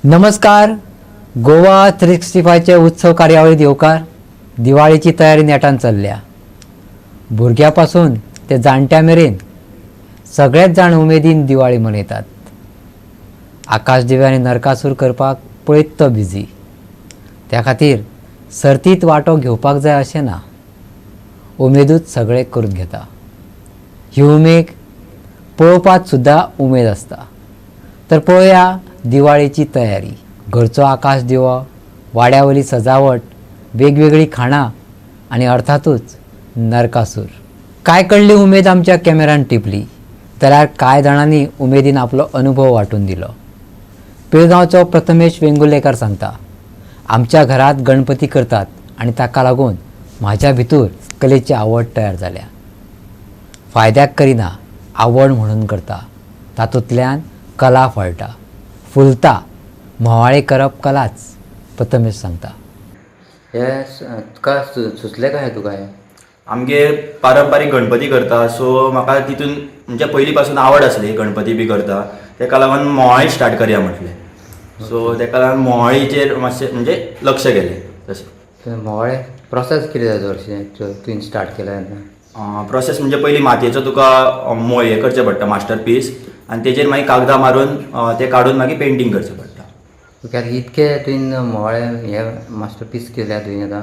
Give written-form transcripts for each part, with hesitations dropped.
नमस्कार. गोवा 365चे उत्सव कार्यावळीत येवकार. दिवाळीची तयारी नेटान चल्ल्या. भुरग्यां पासून ते जाणट्या मेरेन सगळेच जाण उमेदीन दिवाळी मनयतात. आकाश दिवे आनी नरकासूर करपाक पळयत तो बिजी. त्या खातीर सर्तीत वांटो घेवपाक जाय अशें ना, उमेदूच सगळें करून घेता. ही उमेद पळोवपाक सुद्दां उमेद आसता. तर पळोवया दिवाळीची तयारी. घरचो आकाश दिवो, वाड्या वयली सजावट, वेगवेगळी खाणां आनी अर्थातूच नरकासूर. कांय कडली उमेद आमच्या कॅमेरान टिपली जाल्यार कांय जाणांनी उमेदीन आपलो अनुभव वांटून दिलो. पिळगांवचो प्रथमेश वेंगुर्लेकर सांगता, आमच्या घरांत गणपती करतात आनी ताका लागून म्हाज्या भितर कलेची आवड तयार जाल्या. फायद्याक करिना, आवड म्हणून करता. तातूंतल्यान कला फळटा, फुलता. म्होवाळी करप कलाच, प्रथमेश सांगता. हे तुका सुचलें काय तुका हें? आमगेर पारंपारीक गणपती करता, सो म्हाका तितून म्हणजे पयलीं पासून आवड आसली गणपती बी करता. तेका लागून म्होवाळी स्टार्ट करया म्हटलें. सो तेका लागून म्होवाळीचेर मातशें म्हणजे लक्ष गेलें तशें. म्होवाळे प्रोसेस कितें जाता हरशीं तुवें स्टार्ट केलें तेन्ना? प्रोसेस म्हणजे पयलीं मातयेचो तुका हे करचें पडटा, मास्टर पीस, आनी तेजेर मागीर कागदां मारून ते काडून मागीर पेंटींग करचें पडटा. ओके, आतां इतके तुवें म्होवाळे हे मास्टर पीस केल्या तुवें आतां?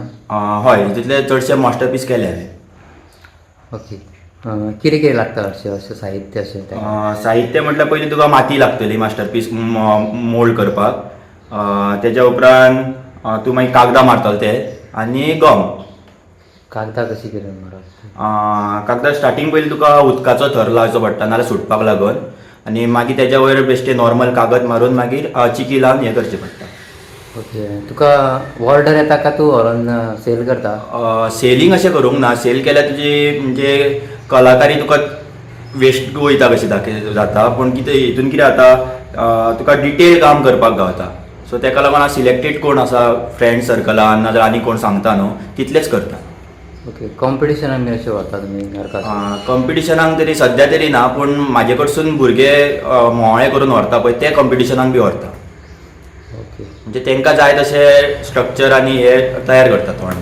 हय, तितले चडशे मास्टर पीस केले हांवें. ओके, कितें कितें लागता अशें अशें साहित्य अशें? साहित्य म्हटल्यार पयलीं तुका माती लागतली मास्टर पीस मोल्ड करपाक. तेज्या उपरांत तूं मागीर कागदां मारतलो ते आनी गम. कागदां कशी कितें मारप? कागदां स्टार्टींग पयलीं तुका उदकाचो थर लावचो पडटा, नाल्यार सुटपाक लागून, आनी मागीर तेज्या वयर बेश्टे नॉर्मल कागद मारून मागीर चिकी लावन हें करचें पडटा. ओके, तुका ऑर्डर येता काय तूं व्हरोन सेल करता? सेलींग अशें करूंक ना. सेल केल्यार तुजी म्हणजे कलाकारी तुका वेस्ट वयता कशें जाता. पूण कितें हितून कितें जाता, तुका डिटेल काम करपाक गावता. सो तेका लागून हांव सिलेक्टेड कोण आसा फ्रेंड सर्कलान नाजाल्यार आनी कोण सांगता न्हू तितलेच करता. ओके, कॉम्पिटिशनाक बी अशें व्हरता तुमी नरकासूर? कॉम्पिटिशनाक तरी सद्या तरी ना, पूण म्हाजे कडसून भुरगे म्होवाळे करून व्हरता पळय ते कॉम्पिटिशनाक बी व्हरता. ओके, म्हणजे तांकां जाय तशें स्ट्रक्चर आनी हे तयार करता थोडे.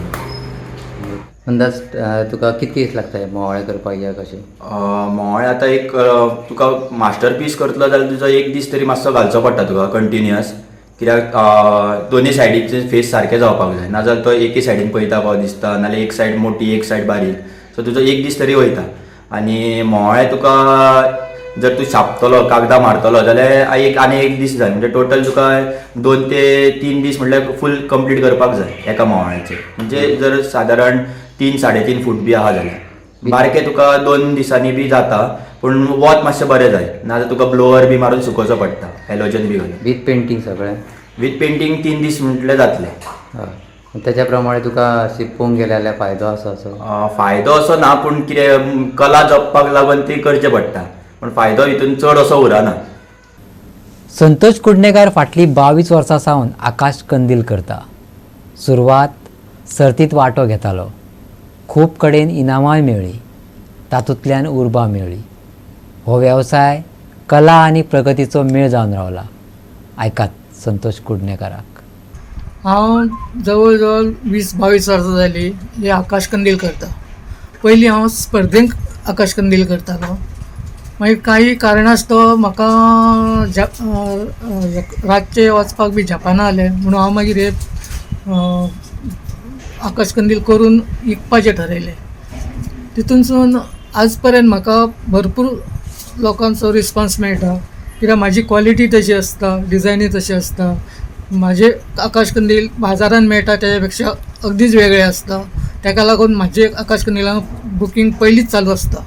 अंदाज तुका कितके दीस लागता म्होवाळे करपाक या कशें? म्होवाळे आतां एक तुका मास्टर पीस करतलो जाल्यार तुजो एक दीस तरी मातसो घालचो पडटा तुका कंटिन्युअस, कित्याक दोनूय सायडीचे फेस सारके जावपाक जाय, नाजाल्यार तो एके सायडीन पळयता कसो दिसता, नाल्यार एक सायड मोटी एक सायड बारीक. सो तुजो एक दीस तरी वयता. आनी म्होवाळे तुका जर तूं छापतलो कागदां मारतलो जाल्यार एक आनी एक दीस जाय, म्हणजे टोटल तुका 2 ते 3 दीस म्हटल्यार फूल कंप्लीट करपाक जाय एका म्होवाळ्याचे. म्हणजे जर सादारण 3 3.5 फूट बी आहा जाल्यार बारके तुका 2 दिसांनी बी जाता, पूण वत मातशें बरें जाय, नाजाल्यार तुका ब्लोवर बी मारून सुकोवचो पडटा, हॅलोजन बी घालून. विथ पेंटींग सगळें? विथ पेंटींग 3 दीस म्हटल्यार जातलें. हय, तेच्या प्रमाणे तुका पळोवंक गेलें जाल्यार फायदो आसा असो? फायदो असो ना, पूण कितें कला जपपाक लागून ती करचें पडटा, पूण फायदो हितून चड असो उरना. संतोष कुडणेकार फाटलीं 22 वर्सां सावन आकाश कंदील करता. सुरवात सर्तीत वांटो घेतालो, खूब कडेन इनामांय मेळ्ळीं, तातूंतल्यान उर्बा मेळ्ळी. हो वेवसाय कला आनी प्रगतीचो मेळ जावन रावला. आयकात संतोष कुडणेकाराक. हांव जवळ जवळ 20-22 वर्सां जाली हे आकाश कंदील करता. पयलीं हांव स्पर्धेंत आकाश कंदील करतालो, मागीर काही कारणास्तव म्हाका रातचें वचपाक बी जपाना जालें म्हणून हांव मागीर हे आकाश कंदील करून विकपाचें ठरयलें. तितूनसून आज पर्यंत म्हाका भरपूर लोकांचो रिस्पोन्स मेळटा, कित्याक म्हाजी क्वॉलिटी तशी आसता, डिजायनी तशी आसता. म्हाजे आकाश कंदील बाजारान मेळटा तेज्या पेक्षा अगदीच वेगळे आसता. तेका लागून म्हाजे आकाश कंदिलांक बुकींग पयलींच चालू आसता.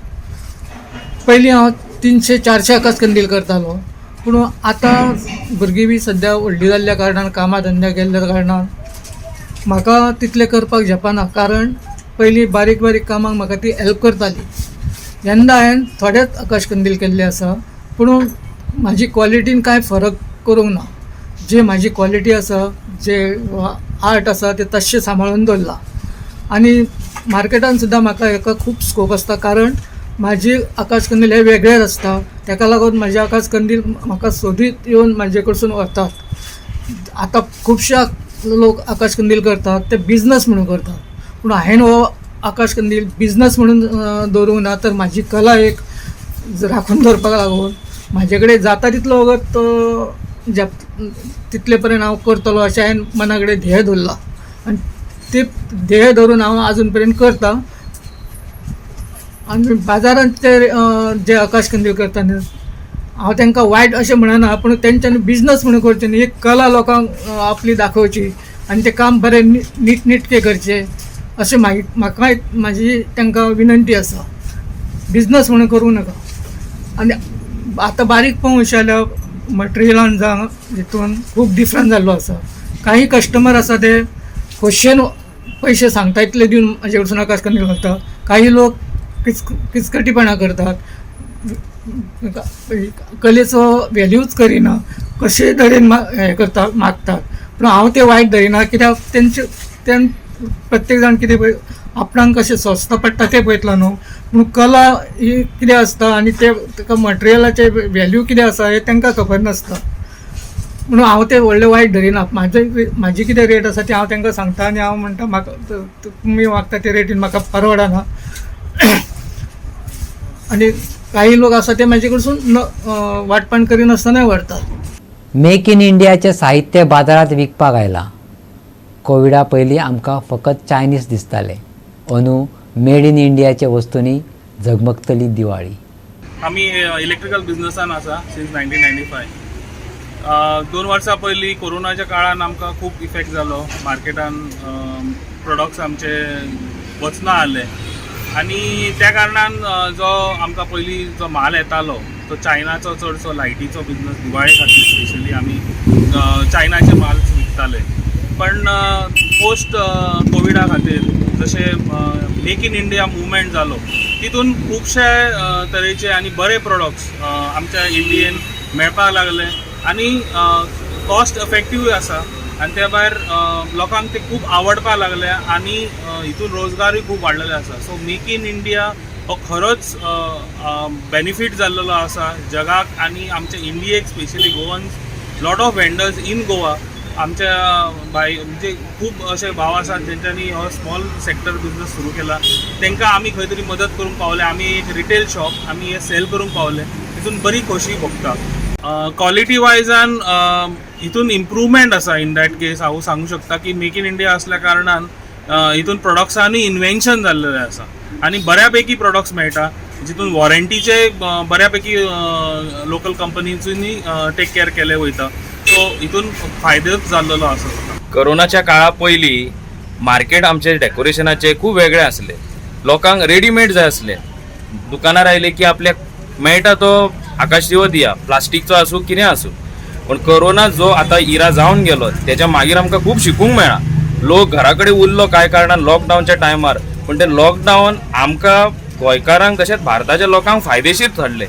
पयलीं हांव 300-400 आकाश कंदील करतालो, पूण आतां भुरगीं बी सद्या व्हडलीं जाल्ल्या कारणान, कामां धंद्याक गेल्ल्या कारणान म्हाका तितलें करपाक झेपना, कारण पयलीं बारीक बारीक कामांक म्हाका ती हेल्प करताली. यंदा हांवें थोडेच आकाश कंदील केल्ले आसा, पूण म्हाजी क्वॉलिटीन कांय फरक करूंक ना. जे म्हाजी क्वॉलिटी आसा, जे आर्ट आसा ते तश्शें सांबाळून दवरलां. आनी मार्केटान सुद्दां म्हाका हेका खूब स्कोप आसता, कारण म्हाजी आकाश कंदील हे वेगळेच आसता. तेका लागून म्हाजे आकाश कंदील म्हाका सोदीत येवन म्हाजे कडसून व्हरतात. आतां खुबशे लोक आकाश कंदील करतात ते बिजनस म्हणून करतात, पूण हांवें हो आकाश कंदील बिजनस म्हणून दवरूंक ना, तर म्हाजी कला एक राखून दवरपाक लागून म्हाजे कडेन जाता तितलो वगत तितले पर्यंत हांव करतलो अशें हांवें मना कडेन ध्येय दवरलां आनी ते ध्येय धरून हांव आजून पर्यंत करता. आनी बाजारांत ते जे आकाश कंदील करता न्हू, हांव तांकां वायट अशें म्हणना, पूण तेंच्यांनी बिजनस म्हणून करचें न्ही, एक कला लोकांक आपली दाखोवची आनी तें काम बरें नीट निटकें करचें अशें मागीर म्हाका म्हाजी तांकां विनंती आसा. बिजनस म्हणून करूं नाका. आनी आतां बारीक पळोवंक जाल्यार मटेरियलान जावं हितून खूब डिफरंस जाल्लो आसा. काही कस्टमर आसा ते खोशयेन पयशे सांगता इतले दिवन म्हाजे कडसून आकाश कंदील घालता. काही लोक किचकटीपणां करतात, कलेचो वेल्यूच करिना, कशे तरेन हें करता मागतात. पूण हांव तें वायट धरिना, कित्याक तेंचे तें प्रत्येक जाण कितें पळय आपणाक कशें सोंसता पडटा तें पळयतलो न्हू. पूण कला ही कितें आसता आनी ते ताका मटेरियलाचें वेल्यू कितें आसा हें तांकां खबर नासता. म्हणून हांव तें व्हडलें वायट धरिना. म्हाजी कितें रेट आसा ती हांव तांकां सांगता आनी हांव म्हणटा म्हाका तुमी मागता ते रेटीन म्हाका परवडना. आनी काही लोक आसा ते म्हाजे कडसून वांटपण करिनासतनाय व्हरतात. मेक इन इंडियाचें साहित्य बाजारांत विकपाक आयलां. कोविडा पयलीं आमकां फकत चायनीज दिसतालें, अंदू मेड इन इंडियाच्या वस्तूंनी झगमगतली दिवाळी. आमी इलेक्ट्रिकल बिझनसान आसा सिन्स 1995. 2 वर्सां पयलीं कोरोनाच्या काळान आमकां खूब इफेक्ट जालो. मार्केटान प्रोडक्ट्स आमचे वचना जाले आनी त्या कारणान जो आमकां पयलीं जो म्हाल येतालो तो चायनाचो, चडसो लायटीचो बिझनस दिवाळे खातीर स्पेशली आमी चायनाचे म्हाल विकताले. पण पोस्ट कोविडा खातीर जशें मेक इन इंडिया मुवमेंट जालो, तितून खुबशे तरेचे आनी बरे प्रोडक्ट्स आमच्या इंडियेन मेळपाक लागले आनी कॉस्ट इफेक्टिव्हूय आसा आनी त्या भायर लोकांक ते खूब आवडपाक लागले आनी हितून रोजगारूय खूब वाडलेले आसा. सो मेक इन इंडिया हो खरोच बेनिफीट जाल्लेलो आसा जगाक आनी आमच्या इंडियेक, specially Goans, lot of vendors in Goa. आमच्या भाई म्हणजे खूब अशे भाव आसात जेंच्यांनी हो स्मॉल सेक्टर बिजनस सुरू केला. तांकां आमी खंय तरी मदत करूंक पावले. आमी एक रिटेल शॉप, आमी हे सेल करूंक पावले, तितून बरी खोशी भोगता. क्वॉलिटी वायजान हितून इम्प्रूवमेंट आसा. इन that case हांव सांगू शकता की मेक इन इंडिया असल्या कारणान हितून प्रोडक्ट्सांनी इन्व्हेन्शन जाल्लेलें आसा आनी बऱ्या पैकी प्रोडक्ट्स मेळटा, जितून वॉरंटीचे बऱ्या पैकी लोकल कंपनीजूनी टेक केअर केले वयता. सो हितून फायदोच जाल्लेलो आसा. करोनाच्या काळा पयलीं मार्केट आमचे डेकोरेशनाचे खूब वेगळे आसले. लोकांक रेडीमेड जाय आसले. दुकानार आयले की आपल्याक मेळटा तो आकाशदिवो दिया, प्लास्टीकचो आसूं, कितें आसूं. पूण करोना जो आतां इरा जावन गेलो, तेच्या मागीर आमकां खूब शिकूंक मेळ्ळां. लोक घरा कडेन उरलो कांय कारणान लॉकडावनच्या टायमार, पूण ते लॉकडावन आमकां गोंयकारांक तशेंच भारताच्या लोकांक फायदेशीर ठरले.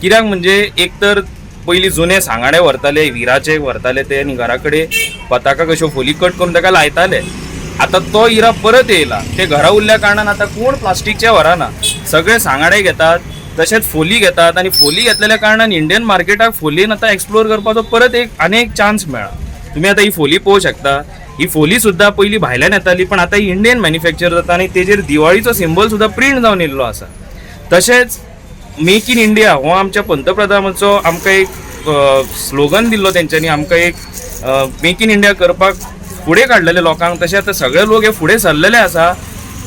कित्याक म्हणजे एक तर पयलीं जुने सांगाडे व्हरताले, विराचे व्हरताले ते आनी घरा कडेन पताका कश्यो फोली कट करून ताका लायताले. आतां तो इरा परत येयला. ते घरा उरल्या कारणान आतां कोण प्लास्टीकचे व्हरना, सगळे सांगाडे घेतात, तशेंच फोली घेतात. आनी फोली घेतलेल्या कारणान इंडियन मार्केटाक फोलीन आतां एक्सप्लोर करपाचो परत एक आनी एक चान्स मेळ्ळा. तुमी आतां ही फोली पळोवंक शकता. ही फोली सुद्दां पयलीं भायल्यान येताली, पण आतां ही इंडियन मॅन्युफॅक्चर जाता आनी तेजेर दिवाळीचो सिंबल सुद्दां प्रिंट जावन येयल्लो आसा. तशेंच मेक इन इंडिया हो आमच्या पंतप्रधानाचो आमकां एक स्लोगन दिल्लो. तेंच्यांनी आमकां एक मेक इन इंडिया करपाक फुडें काडलेले लोकांक. तशें आतां सगळे लोक हे फुडें सरलेले आसा.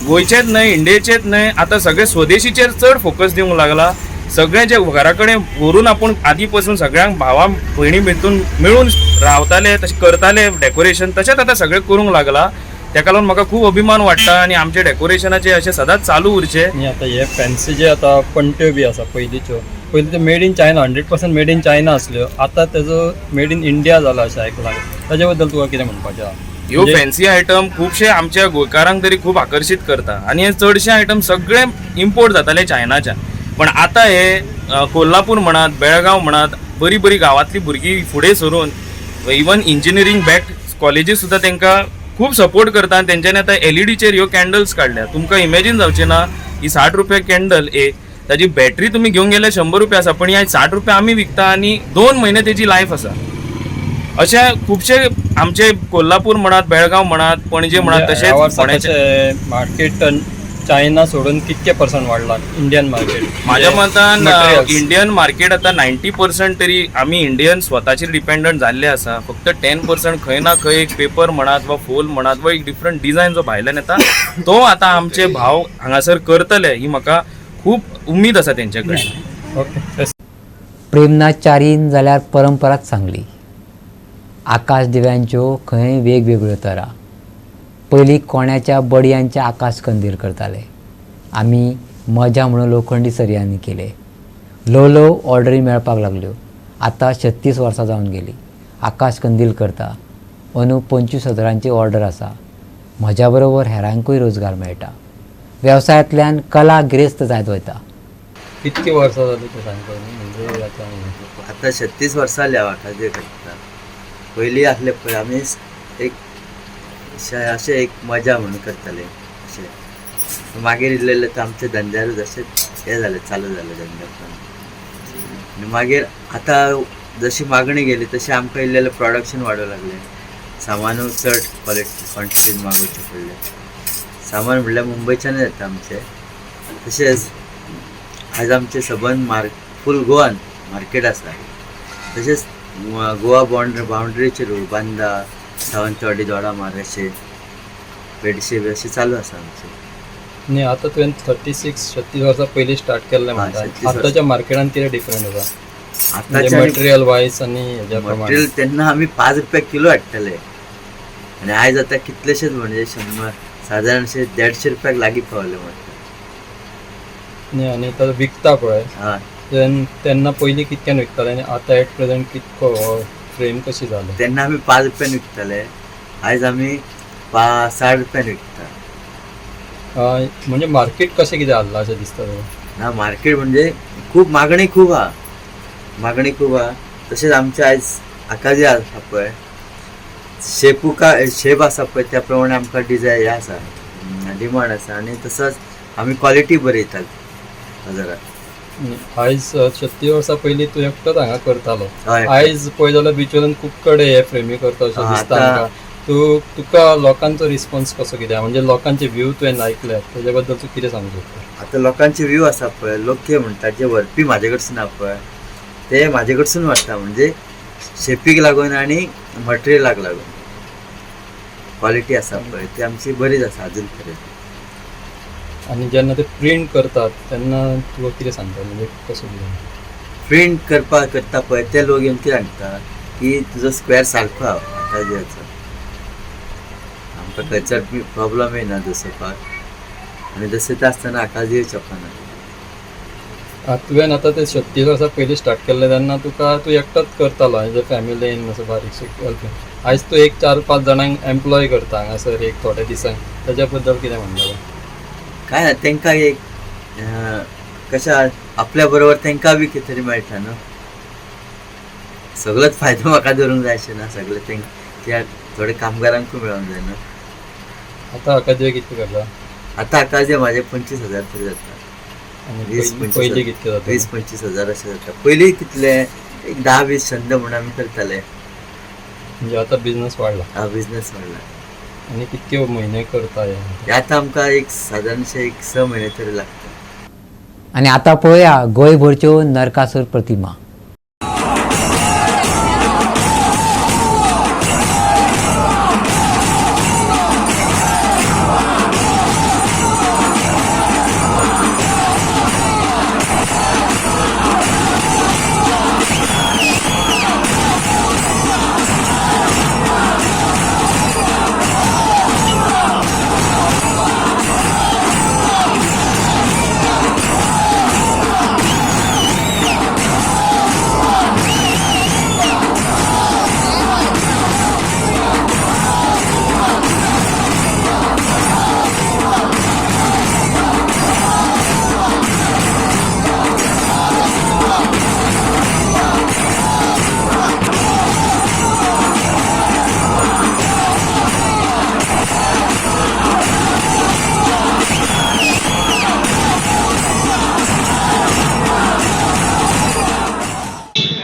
गोंयचेच न्हय, इंडियेचेच न्हय, आतां सगळे स्वदेशीचेर चड फोकस दिवंक लागला. सगळे जे घरा कडेन व्हरून आपूण आदी पासून सगळ्यांक भावा भयणी भितून मेळून रावताले, तशें करताले डेकोरेशन, तशेंच आतां सगळें करूंक लागला. तेका लागून म्हाका खूब अभिमान वाडटा आनी आमचे डेकोरेशनाचे अशें सदांच चालू उरचें. आनी आतां हे फॅन्सी जे आतां पणट्यो बी आसा पयलींच्यो, पयलीं ते made in China, 100% made in China आसल्यो. आतां तेजो मेड इन इंडिया जाला अशें आयकलां. ताजे बद्दल तुका कितें म्हणपाचें आहा? ह्यो फॅन्सी आयटम खुबशे आमच्या गोंयकारांक तरी खूब आकर्शीत करता आनी हे चडशे आयटम सगळे इम्पोर्ट जाताले चायनाच्यान. पण आतां हे कोल्हापूर म्हणात, बेळगांव म्हणात, बरी बरी गांवांतली भुरगीं फुडें सरून इवन इंजिनियरींग बॅक कॉलेजीस सुद्दां तांकां खूब सपोर्ट करता आनी तेंच्यांनी आतां एलईडीचेर ह्यो कॅन्डल्स काडल्या. तुमकां इमेजीन जावचें ना, ही 60 रुपया कॅन्डल एक, ताजी बॅटरी तुमी घेवन गेल्यार 100 रुपया आसा, पण ही 60 रुपया आमी विकता आनी 2 म्हयने तेजी लायफ आसा. अशे खुबशे आमचे कोल्हापूर म्हणात, बेळगांव म्हणात, पणजे म्हणात, म्हणजे तशेंच ह्या वर्सा फोंड्याचे कशें मार्केट चायना सोडून कितके पर्संट वाडला इंडियन मार्केट? माझ्या मतान Materials. Indian market आता 90% तरी आमी इंडियन स्वताचेर डिपेंडंट जाल्ले आसा. फक्त 10% खंय ना खंय एक पेपर म्हणात वा फोल म्हणात वा एक डिफरंट डिझायन जो भायल्यान येता तो आतां आमचे भाव हांगासर करतले ही म्हाका खूब उमेद आसा तेंचे कडेन. ओके. प्रेमनाथ च्यारीन जाल्यार परंपराच सांगली. आकाश दिव्यांच्यो खंय वेगवेगळ्यो तरा. पयलीं कोण्याच्या बडयांचे आकाश कंदील करताले आमी, मजा म्हणून लोखंडी सरयांनी केले. ल्हव ल्हव ऑर्डरी मेळपाक लागल्यो. आतां 36 वर्सां जावन गेलीं आकाश कंदील करता. अंदू 25 हजारांची ऑर्डर आसा. म्हज्या बरोबर हेरांकूय रोजगार मेळटा. वेवसायांतल्यान कला गिरेस्त जायत वयता. कितके वर्सां जाली तें सांगता न्ही, म्हणजे आतां आतां 36 वर्सां जाली हांव आकाशदिवे करता. पयलीं आसले पळय आमी एक अशें एक मजा म्हणून करताले अशें. मागीर इल्लें इल्लें तर आमच्या धंद्यारूच अशें हें जालें, चालू जालें धंद्या पण. आनी मागीर आतां जशी मागणी गेली तशें आमकां इल्लें इल्लें प्रोडक्शन वाडोवंक लागलें. सामानूय चड क्वॉलिटी क्वॉन्टिटीन मागोवचें पडलें. सामान म्हणल्यार मुंबयच्यानूच येता आमचें. तशेंच आयज आमचें सबंद फूल गोवान मार्केट आसा. तशेंच गोवा बाउंड्रीचेर बांदा, सावंतवाडी, दोडामार्ग अशें पेडशे बी अशें चालू आसा आमचें. न्ही, आतां तुवें 36 36 वर्सां पयलीं स्टार्ट केल्लें म्हणटा. 36 वर्सां. आतांच्या मार्केटान कितें डिफरंट आसा म्हणजे आतांच्या मटेरियल वायज आनी हेज्या प्रमाणे? मटेरियल तेन्ना आमी 5 रुपया किलो हाडटाले आनी आयज आतां कितलेशेच म्हणजे 100 सादारणशे 150 रुपयाक लागीं पावले मटेरियल. न्ही, आनी आतां विकता पळय तेन्ना पयलीं कितक्यान विकताले आनी आतां एट प्रेझेंट कितको फ्रेम कशी जाली? तेन्ना आमी 5 रुपयान विकताले, आयज आमी 60 रुपयान विकता. म्हणजे मार्केट कशें कितें हाल्लां अशें दिसता तुका? ना, मार्केट म्हणजे खूब मागणी खूब आहा, मागणी खूब आहा. तशेंच आमचे आयज आकाजी आसा पळय शेपुका शेप आसा पळय त्या प्रमाणे आमकां डिजायन हें आसा, डिमांड आसा. आनी तसोच आमी क्वॉलिटी बरी दितात बाजारात. न्ही, आयज 36 वर्सां पयलीं तूं एकटोच हांगा करतालो. हय. आयज पळय जाल्यार बिचोलन खूब कडेन हे फ्रेमी करता अशें दिसता आतां आमकां. तूं तुका लोकांचो रिस्पॉन्स कसो कितें, म्हणजे लोकांचे व्यू तुवें आयकल्यात तेजे बद्दल तूं कितें सांगूंक शकता? आतां लोकांचे व्यू आसा पळय, लोक कितें म्हणटात जे व्हरपी म्हाजे कडसून आहा पळय ते म्हाजे कडसून व्हरता, म्हणजे शेपीक लागून आनी मटेरियलाक लागून क्वॉलिटी आसा पळय ती आमची बरीच आसा अजून पर्यंत. आनी जेन्ना ते प्रिंट करतात तेन्ना तुका कितें सांगता, म्हणजे कसो कितें? प्रिंट करपाक करता पळय ते लोक येवन कितें सांगता की तुजो स्क्वेअर सारको आहा आकाशदिव्याचो, आमकां खंयसर प्रॉब्लम येना दसोवपाक आनी दसयता आसतना आकाशदिवे छापना. तुवें आतां ते 36 वर्सां पयलीं स्टार्ट केल्लें तेन्ना तुका तूं एकटोच करतालो एज अ फॅमिलीन असो बारीकशें हेल्प. आयज तूं एक 4-5 जाणांक एम्प्लॉय करता हांगासर एक थोड्या दिसांक, तेज्या बद्दल कितें म्हणटलो? काय ना, तांकां एक कशें आपल्या बरोबर तांकां बी कितें तरी मेळटा न्हू. सगळोच फायदो म्हाका धरूंक जाय अशें ना, सगळें तांकां त्या थोडे कामगारांकूय मेळोंक जाय न्हू. आतां आकाशदिवे कितले करता? आतां आकाशदिवे म्हाजे 25,000 तरी जाता. आनी 20 पयलीं कितके जाता? 20-25 हजार अशें जाता. पयलीं कितले एक 10-20 छंद म्हणून आमी करताले. म्हणजे आतां बिजनस वाडला? हा, बिजनस वाडला. आनी कितके म्हयने करता हे? हे आतां आमकां एक सादारणशे एक 6 म्हयने तरी लागता. आनी आतां पळोवया गोंयभरच्यो नरकासूर प्रतिमा.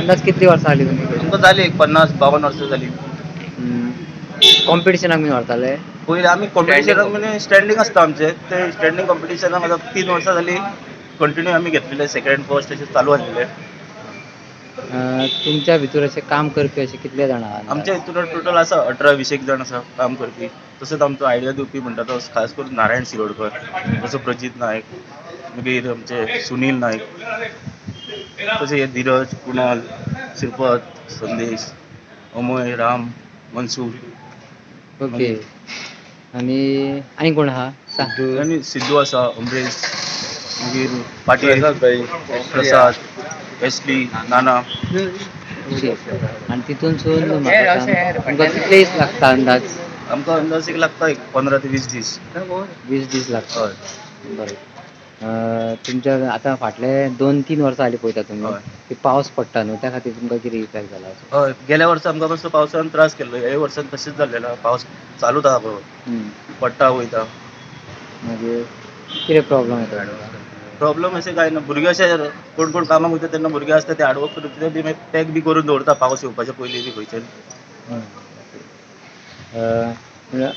अंदाज कितली वर्सां जाली तुमी? तुमकां जाली एक 50-52 वर्सां जाली. कॉम्पिटिशनाक बी व्हरताले? पयलीं आमी कॉम्पिटिशनाक म्हणजे स्टँडींग आसता आमचें, ते स्टँडींग कॉम्पिटिशनाक आतां 3 वर्सां जालीं कंटिन्यू आमी घेतलेले, सेकंड फर्स्ट अशें चालू आसलेले. तुमच्या भितर अशें काम करपी अशे कितले जाणां आहात? आमच्या हितून टोटल आसा 18-20 जाण आसा काम करपी. तसोच आमचो आयडिया दिवपी म्हणटा तो खास करून नारायण शिरोडकर, तसो प्रजीत नायक, मागीर आमचे सुनील नायक, तशे हे धीरज, कुणाल, श्रीपद, संदेश, अमय, राम, मनसूर. ओके, आनी आनी कोण आहा? सांग. आनी सिद्धू आसा, अमरेश, मागीर पाटील, प्रसाद, एसली, नाना. ओके, आनी तितूनसून म्हाका सांग, तुमकां कितले दीस लागता अंदाज? आमकां अंदाज एक लागता एक 15 ते 20 दीस. 20 दीस लागता. हय. बरें, तुमच्या आतां फाटले 2-3 वर्सां जालीं पळयता तुमी हय. की पावस पडटा न्हू, त्या खातीर तुमकां कितें इफेक्ट जाला असो? हय, गेल्या वर्सा आमकां मातसो पावसान त्रास केल्लो, ह्या वर्सान तशेंच जाल्लें आहा, पावस चालूच आहा पळय, पडटा वयता. मागीर कितें प्रॉब्लम येता तुमकां? प्रॉब्लम अशें कांय ना, भुरगे अशे कोण कोण कामाक वयता तेन्ना भुरगे आसता ते हार्डवर्क करून ते बी मागीर पॅक बी करून दवरता पावस येवपाच्या पयलीं बी खंयच्यान.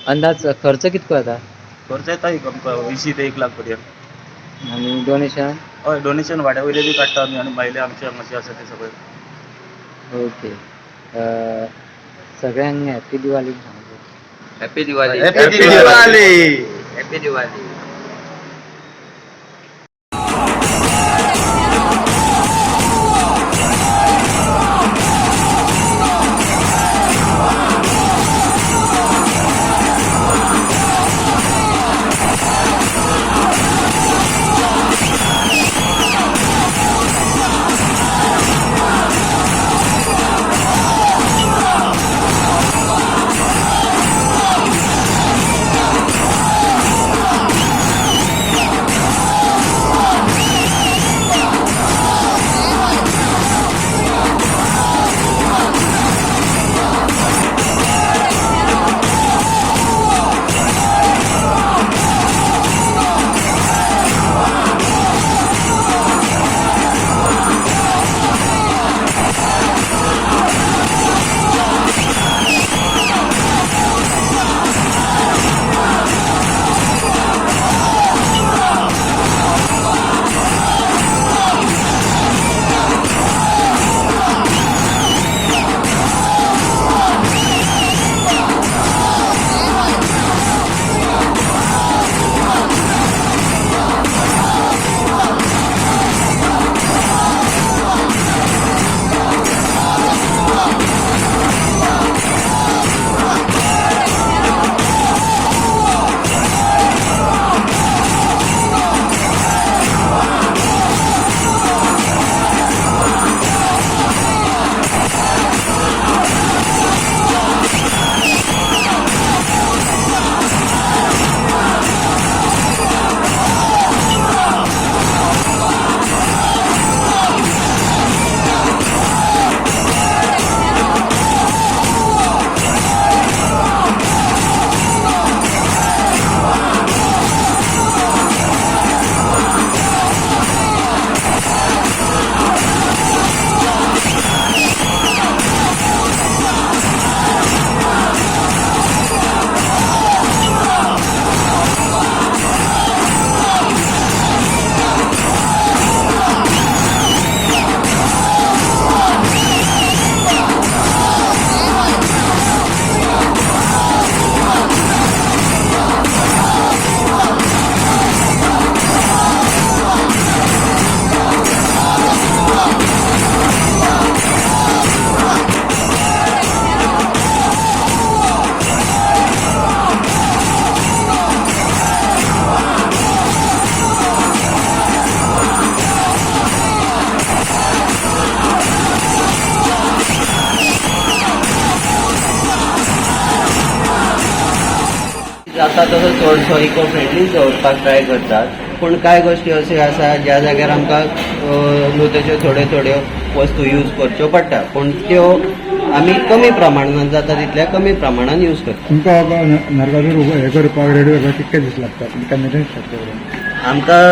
अंदाज खर्च कितको येता? खर्च येता एक आमकां 80 ते 1 लाख पर्यंत. आनी डोनेशन? हय, डोनेशन वाड्या वयले बी काडटा आमी आनी भायले आमचे हांगाचे आसा ते सगळे. ओके, सगळ्यांक happy Diwali. Happy Diwali. Happy Diwali. Happy Diwali. जाता तसो चडसो इको फ्रेंडली दवरपाक ट्राय करतात, पूण कांय गोश्टी अश्यो आसा ज्या जाग्यार आमकां न्हू तश्यो थोड्यो थोड्यो वस्तू यूज करच्यो पडटा, पूण त्यो आमी कमी प्रमाणान जाता तितल्या कमी प्रमाणान यूज करता. तुमकां नरकासूर हें करपाक रेडी करपाक कितके दीस लागता? केन्ना स्टार्ट करता? आमकां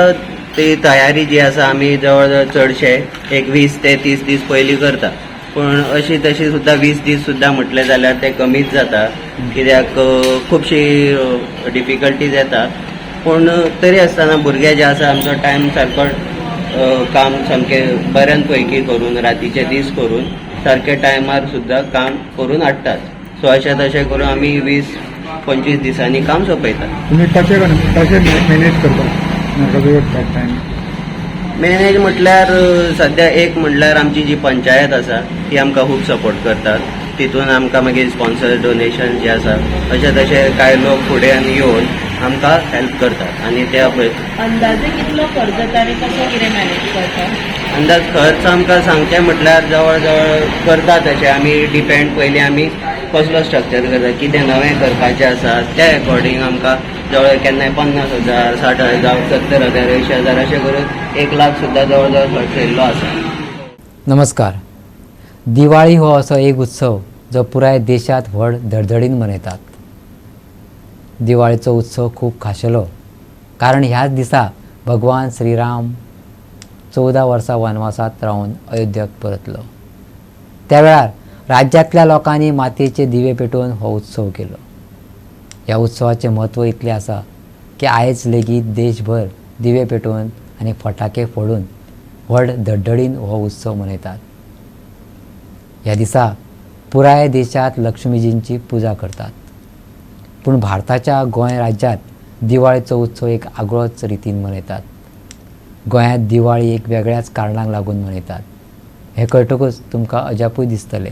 ती तयारी जी आसा आमी जवळ जवळ चडशे एक 20 ते 30 दीस पयलीं करता. पूण अशी तशी सुद्दां 20 दीस सुद्दां म्हटलें जाल्यार ते कमीच जाता, कित्याक खुबशी डिफिकल्टीज येता. पूण तरी आसतना भुरगे जे आसा आमचो टायम सारको काम सामकें बऱ्यान पैकी करून रातीचे दीस करून सारके टायमार सुद्दां काम करून हाडटात. सो अशें तशें करून आमी 20-25 दिसांनी काम सोंपयतात. तुमी कशें कशें मॅनेज करता टायम? मॅनेज म्हटल्यार सद्या एक म्हटल्यार आमची जी पंचायत आसा ती आमकां खूब सपोर्ट करतात. तितून आमकां मागीर स्पॉन्सर डोनेशन जे आसा अशें तशें कांय लोक फुडें येवन आमकां हेल्प करतात. आनी त्या अंदाजे कितलो खर्च जाता आनी कसो कितें मॅनेज करता? अंदाज खर्च आमकां सांगचें म्हटल्यार जवळ जवळ करता तशें आमी डिपेंड पयलीं आमी कसलो स्ट्रक्चर करता, कितें नवें करपाचें आसा त्या एकॉर्डिंग आमकां जवळ केन्नाय 50,000, 60,000, 70,000, 80,000 अशें करून 1 लाख सुद्दां जवळ जवळ खर्च येयल्लो आसा. नमस्कार. दिवाळी हो असो एक उत्सव जो पुराय देशांत व्हड धडधडीन मनयतात. दिवाळीचो उत्सव खूब खाशेलो, कारण ह्याच दिसा भगवान श्रीराम 14 वर्सां वनवासांत रावन अयोध्येक परतलो. त्या वेळार राज्यांतल्या लोकांनी मातयेचे दिवे पेटोवन हो उत्सव केलो. ह्या उत्सवाचें म्हत्व इतलें आसा की आयज लेगीत देशभर दिवे पेटोवन आनी फटाके फोडून व्हड धडधडीन हो उत्सव मनयतात. ह्या दिसा पुराय देशांत लक्ष्मीजींची पुजा करतात. पूण भारताच्या गोंय राज्यांत दिवाळीचो उत्सव एक आगळोच रितीन मनयतात. गोंयांत दिवाळी एक वेगळ्याच कारणाक लागून मनयतात. हें कळटकूच तुमकां अजापूय दिसतलें.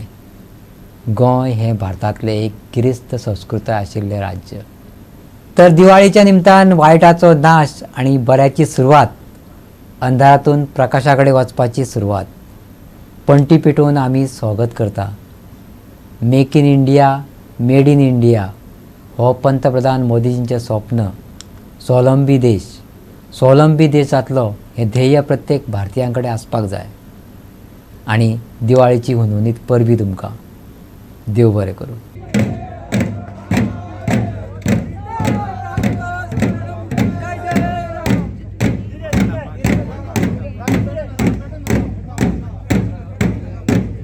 गोंय हें भारतांतलें एक गिरेस्त संस्कृताय आशिल्लें राज्य. तर दिवाळीच्या निमतान वायटाचो नाश आनी बऱ्याची सुरवात, अंधारातून प्रकाशा कडेन वचपाची सुरवात, पणटी पेटोवन आमी स्वागत करता. Make in India, made in India हो पंतप्रधान मोदीजींचें स्वप्न. स्वावलंबी देश, स्वावलंबी देश जातलो हें ध्येय प्रत्येक भारतीयां कडेन आसपाक जाय. आनी दिवाळीची हुनहुनीत परबी तुमकां. देव बरें करूं.